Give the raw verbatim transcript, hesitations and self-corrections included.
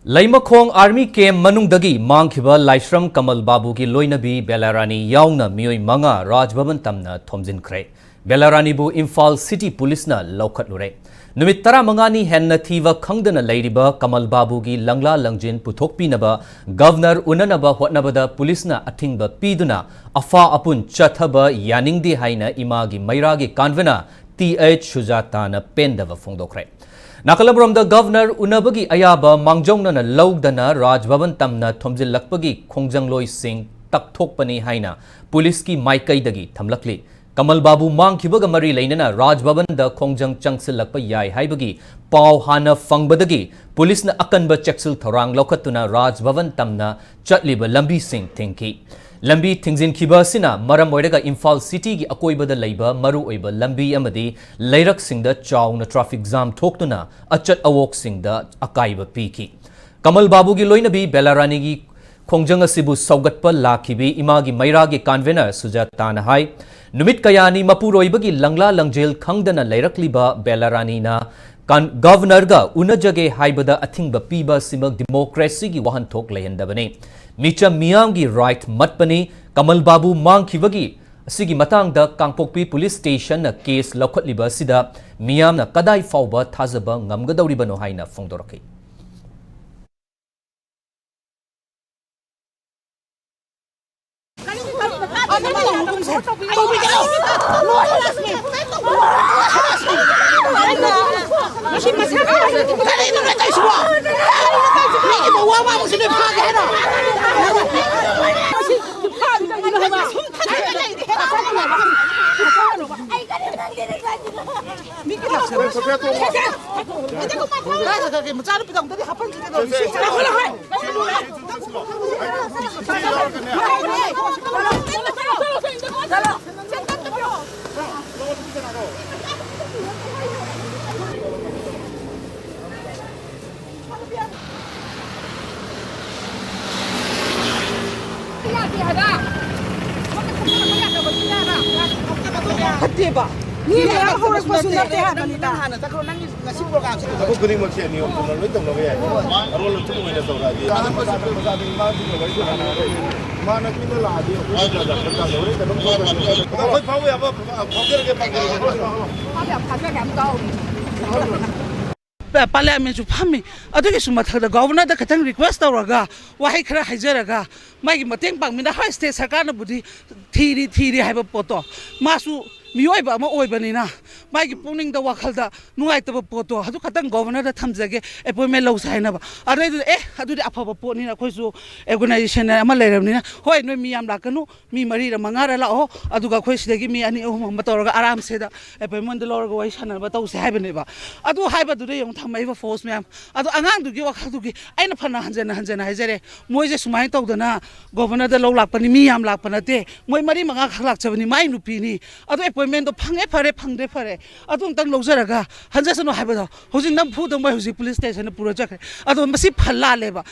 ꯂꯩꯃꯈꯣꯡ army camp ꯃꯅꯨꯡꯗꯒꯤ ꯃꯥꯡꯈꯤꯕ ꯂꯥꯏꯁ꯭ꯔꯝ ꯀꯃꯜ ꯕꯥꯕꯨꯒꯤ ꯂꯣꯏꯅꯕꯤ ꯕꯦꯂꯥꯔꯥꯅꯤ ꯌꯥꯎꯅ ꯃꯤꯑꯣꯏ ꯃꯉꯥ ꯔꯥꯖ ꯚꯕꯟ ꯇꯝꯅ ꯊꯣꯝꯖꯤꯟꯈ꯭ꯔꯦ꯫ ꯕꯦꯂꯥꯔꯥꯅꯤꯕꯨ ꯏꯝꯐꯥꯜ city ꯄꯨꯂꯤꯁꯅ ꯂꯧꯈꯠꯂꯨꯔꯦ꯫ ꯅꯨꯃꯤꯠ ꯇꯔꯥꯃꯉꯥꯅꯤ ꯍꯦꯟꯅ ꯊꯤꯕ ꯈꯪꯗꯅ ꯂꯩꯔꯤꯕ ꯀꯃꯜ ꯕꯥꯕꯨꯒꯤ ꯂꯪꯂꯥ ꯂꯪꯖꯦꯟ ꯄꯨꯊꯣꯛꯄꯤꯅꯕ ꯒꯚꯔꯅꯔ ꯎꯅꯅꯕ ꯍꯣꯠꯅꯕꯗ ꯄꯨꯂꯤꯁꯅ ꯑꯊꯤꯡꯕ ꯄꯤꯗꯨꯅ ꯑꯐꯥ ꯑꯄꯨꯟ ꯆꯠꯊꯕ ꯌꯥꯅꯤꯡꯗꯦ ꯍꯥꯏꯅ ꯏꯃꯥꯒꯤ ꯃꯩꯔꯥꯒꯤ convener ꯇꯤ ꯑꯩꯆ ꯁꯨꯖꯥꯇꯥꯅ ꯄꯦꯟꯗꯕ ꯐꯣꯡꯗꯣꯛꯈ꯭ꯔꯦ꯫ ꯅꯥꯀꯜ ꯑꯃꯔꯣꯝꯗ ꯒꯚꯔꯅꯔ ꯎꯅꯕꯒꯤ ꯑꯌꯥꯕ ꯃꯥꯡꯖꯧꯅꯅ ꯂꯧꯗꯅ ꯔꯥꯖ ꯚꯕꯟ ꯇꯝꯅ ꯊꯣꯝꯖꯤꯜꯂꯛꯄꯒꯤ ꯈꯣꯡꯖꯪꯂꯣꯏꯁꯤꯡ ꯇꯛꯊꯣꯛꯄꯅꯤ ꯍꯥꯏꯅ ꯄꯨꯂꯤꯁꯀꯤ ꯃꯥꯏꯀꯩꯗꯒꯤ ꯊꯝꯂꯛꯂꯤ꯫ ꯀꯃꯜ ꯕꯥꯕꯨ ꯃꯥꯡꯈꯤꯕꯒ ꯃꯔꯤ ꯂꯩꯅꯅ ꯔꯥꯖ ꯚꯕꯟꯗ ꯈꯣꯡꯖꯪ ꯆꯪꯁꯤꯜꯂꯛꯄ ꯌꯥꯏ ꯍꯥꯏꯕꯒꯤ ꯄꯥꯎ ꯍꯥꯟꯅ ꯐꯪꯕꯗꯒꯤ ꯄꯨꯂꯤꯁꯅ ꯑꯀꯟꯕ ꯆꯦꯛꯁꯤꯜ ꯊꯧꯔꯥꯡ ꯂꯧꯈꯠꯇꯨꯅ ꯔꯥꯖ ꯚꯕꯟ ꯇꯝꯅ ꯆꯠꯂꯤꯕ ꯂꯝꯕꯤꯁꯤꯡ ꯊꯤꯡꯈꯤ꯫ ꯂꯝꯕꯤ ꯊꯤꯡꯖꯤꯟꯈꯤꯕ ꯑꯁꯤꯅ ꯃꯔꯝ ꯑꯣꯏꯔꯒ ꯏꯝꯐꯥꯜ cityꯒꯤ ꯑꯀꯣꯏꯕꯗ ꯂꯩꯕ ꯃꯔꯨꯑꯣꯏꯕ ꯂꯝꯕꯤ ꯑꯃꯗꯤ ꯂꯩꯔꯛꯁꯤꯡꯗ ꯆꯥꯎꯅ traffic jam ꯊꯣꯛꯇꯨꯅ ꯑꯆꯠ ꯑꯋꯣꯛꯁꯤꯡꯗ ꯑꯀꯥꯏꯕ ꯄꯤꯈꯤ꯫ ꯀꯃꯜ ꯕꯥꯕꯨꯒꯤ ꯂꯣꯏꯅꯕꯤ ꯕꯦꯂꯥꯔꯥꯅꯤꯒꯤ ꯈꯣꯡꯖꯪ ꯑꯁꯤꯕꯨ ꯁꯧꯒꯠꯄ ꯂꯥꯛꯈꯤꯕꯤ ꯏꯃꯥꯒꯤ ꯃꯩꯔꯥꯒꯤ convener ꯁꯨꯖꯥꯇꯥꯅ ꯍꯥꯏ, ꯅꯨꯃꯤꯠ ꯀꯌꯥꯅꯤ ꯃꯄꯨꯔꯣꯏꯕꯒꯤ ꯂꯪꯂꯥ ꯂꯪꯖꯦꯜ ꯈꯪꯗꯅ ꯂꯩꯔꯛꯂꯤꯕ ꯕꯦꯂꯥꯔꯥꯅꯤꯅ ꯀꯟ-, ꯒꯚꯔꯅꯔꯒ ꯎꯅꯖꯒꯦ ꯍꯥꯏꯕꯗ ꯑꯊꯤꯡꯕ ꯄꯤꯕ ꯑꯁꯤꯃꯛ democracyꯒꯤ ꯋꯥꯍꯟꯊꯣꯛ ꯂꯩꯍꯟꯗꯕꯅꯤ꯫ ꯃꯤꯆꯝ ꯃꯤꯌꯥꯝꯒꯤ right ꯃꯠꯄꯅꯤ꯫ ꯀꯃꯜ ꯕꯥꯕꯨ ꯃꯥꯡꯈꯤꯕꯒꯤ ꯑꯁꯤꯒꯤ ꯃꯇꯥꯡꯗ ꯀꯥꯡꯄꯣꯛꯄꯤ police stationꯅ case ꯂꯧꯈꯠꯂꯤꯕ ꯑꯁꯤꯗ ꯃꯤꯌꯥꯝꯅ ꯀꯗꯥꯏ ꯐꯥꯎꯕ ꯊꯥꯖꯕ ꯉꯝꯒꯗꯧꯔꯤꯕꯅꯣ ꯍꯥꯏꯅ ꯐꯣꯡꯗꯣꯔꯛꯈꯤ꯫ ꯐꯠꯇꯦꯕ꯫ ꯃꯤ ꯃꯌꯥꯝ ꯍꯧꯔꯛꯄꯁꯨ ꯅꯠꯇꯦ ꯍꯥꯏꯕꯅꯤꯗ꯫ ꯅꯪ ꯍꯥꯟꯅ ꯆꯠꯈ꯭ꯔꯣ, ꯅꯪꯒꯤ ꯊꯕꯛ ꯈꯨꯗꯤꯡꯃꯛꯁꯦ ꯅꯤꯌꯣꯝ ꯆꯨꯝꯅ ꯂꯣꯏ ꯇꯧꯅꯕ ꯌꯥꯏ꯫ ꯑꯔꯣꯜ ꯑꯊꯨꯞ ꯑꯣꯏꯅ ꯇꯧꯔꯛꯑꯗꯤ꯫ ꯏꯃꯥꯟꯅꯕꯤꯅ ꯂꯥꯛꯑꯗꯤ ꯑꯩꯈꯣꯏꯁꯨ ꯖꯥꯠ ꯖꯥꯠ ꯈꯔ ꯇꯥꯟꯅꯩ꯫ ꯍꯣꯔꯦꯟ ꯀꯩꯅꯣꯝ ꯊꯣꯛꯀꯅꯤ꯫ ꯑꯩꯈꯣꯏ ꯐꯥꯎꯕ ꯌꯥꯕ ꯐꯥꯎꯖꯔꯒꯦ, ꯐꯥꯎꯖꯔꯒꯦ꯫ ꯄꯥꯔꯂꯤꯌꯥꯃꯦꯟꯁꯨ ꯐꯝꯃꯤ꯫ ꯑꯗꯨꯒꯤꯁꯨ ꯃꯊꯛꯇ ꯒꯣꯚꯔꯅꯔꯗ ꯈꯤꯇꯪ ꯔꯤꯀ꯭ꯋꯦꯁ ꯇꯧꯔꯒ, ꯋꯥꯍꯩ ꯈꯔ ꯍꯥꯏꯖꯔꯒ, ꯃꯥꯒꯤ ꯃꯇꯦꯡ ꯄꯥꯡꯃꯤꯟꯅ, ꯍꯣꯏ, ꯁ꯭ꯇꯦꯠ ꯁꯔꯀꯥꯔꯅꯕꯨꯗꯤ ꯊꯤꯔꯤ ꯊꯤꯔꯤ ꯍꯥꯏꯕ ꯄꯣꯠꯇꯣ, ꯃꯥꯁꯨ ꯃꯤꯑꯣꯏꯕ ꯑꯃ ꯑꯣꯏꯕꯅꯤꯅ ꯃꯥꯒꯤ ꯄꯨꯛꯅꯤꯡꯗ, ꯋꯥꯈꯜꯗ ꯅꯨꯡꯉꯥꯏꯇꯕ ꯄꯣꯠꯇꯣ ꯑꯗꯨ ꯈꯛꯇꯪ ꯒꯣꯚꯔꯅꯔꯗ ꯊꯝꯖꯒꯦ, ꯑꯦꯄꯣꯏꯟꯃꯦꯟ ꯂꯧꯁꯦ ꯍꯥꯏꯅꯕ꯫ ꯑꯗꯩꯗꯨꯗ, ꯑꯦ, ꯑꯗꯨꯗꯤ ꯑꯐꯕ ꯄꯣꯠꯅꯤꯅ, ꯑꯩꯈꯣꯏꯁꯨ ꯑꯣꯔꯒꯅꯥꯏꯖꯦꯁꯟ ꯑꯃ ꯂꯩꯔꯕꯅꯤꯅ, ꯍꯣꯏ, ꯅꯣꯏ ꯃꯤ ꯌꯥꯝ ꯂꯥꯛꯀꯅꯨ, ꯃꯤ ꯃꯔꯤꯔ ꯃꯉꯥꯔ ꯂꯥꯛꯑꯣ, ꯑꯗꯨꯒ ꯑꯩꯈꯣꯏ ꯁꯤꯗꯒꯤ ꯃꯤ ꯑꯅꯤ ꯑꯍꯨꯝ ꯑꯃ ꯇꯧꯔꯒ ꯑꯔꯥꯝꯁꯦꯗ ꯑꯦꯄꯣꯏꯟꯃꯦꯟꯗꯣ ꯂꯧꯔꯒ ꯋꯥꯔꯤ ꯁꯥꯟꯅꯕ ꯇꯧꯁꯦ ꯍꯥꯏꯕꯅꯦꯕ꯫ ꯑꯗꯨ ꯍꯥꯏꯕꯗꯨꯗ ꯌꯦꯡꯉꯨ, ꯊꯝꯃꯛꯏꯕ ꯐꯣꯔꯁ ꯃꯌꯥꯝ꯫ ꯑꯗꯣ ꯑꯉꯥꯡꯗꯨꯒꯤ ꯋꯥꯈꯜꯗꯨꯒꯤ ꯑꯩꯅ ꯐꯅ ꯍꯟꯖꯟꯅ ꯍꯟꯖꯟꯅ ꯍꯥꯏꯖꯔꯦ, ꯃꯣꯏꯁꯦ ꯁꯨꯃꯥꯏꯅ ꯇꯧꯗꯅ ꯒꯣꯚꯔꯅꯔꯗ ꯂꯧ ꯂꯥꯛꯄꯅꯤ, ꯃꯤ ꯌꯥꯝ ꯂꯥꯛꯄ ꯅꯠꯇꯦ, ꯃꯣꯏ ꯃꯔꯤ ꯃꯉꯥ ꯈꯛ ꯂꯥꯛꯆꯕꯅꯤ, ꯃꯥꯏ ꯅꯨꯄꯤꯅꯤ꯫ ꯑꯗꯣ ꯑꯦꯄꯣꯏꯟꯃꯦꯟꯗꯣ ꯐꯪꯉꯦ ꯐꯔꯦ, ꯐꯪꯗ꯭ꯔꯦ ꯐꯔꯦ, ꯑꯗꯨ ꯑꯝꯇꯪ ꯂꯧꯖꯔꯒ ꯍꯟꯖꯁꯅꯨ ꯍꯥꯏꯕꯗꯣ ꯍꯧꯖꯤꯛ ꯅꯝꯐꯨꯗ ꯃꯣꯏ ꯍꯧꯖꯤꯛ ꯄꯨꯂꯤꯁ ꯁ꯭ꯇꯦꯁꯟꯗ ꯄꯨꯔ ꯆꯠꯈ꯭ꯔꯦ꯫ ꯑꯗꯣ ꯃꯁꯤ ꯐ ꯂꯥꯜꯂꯦꯕ꯫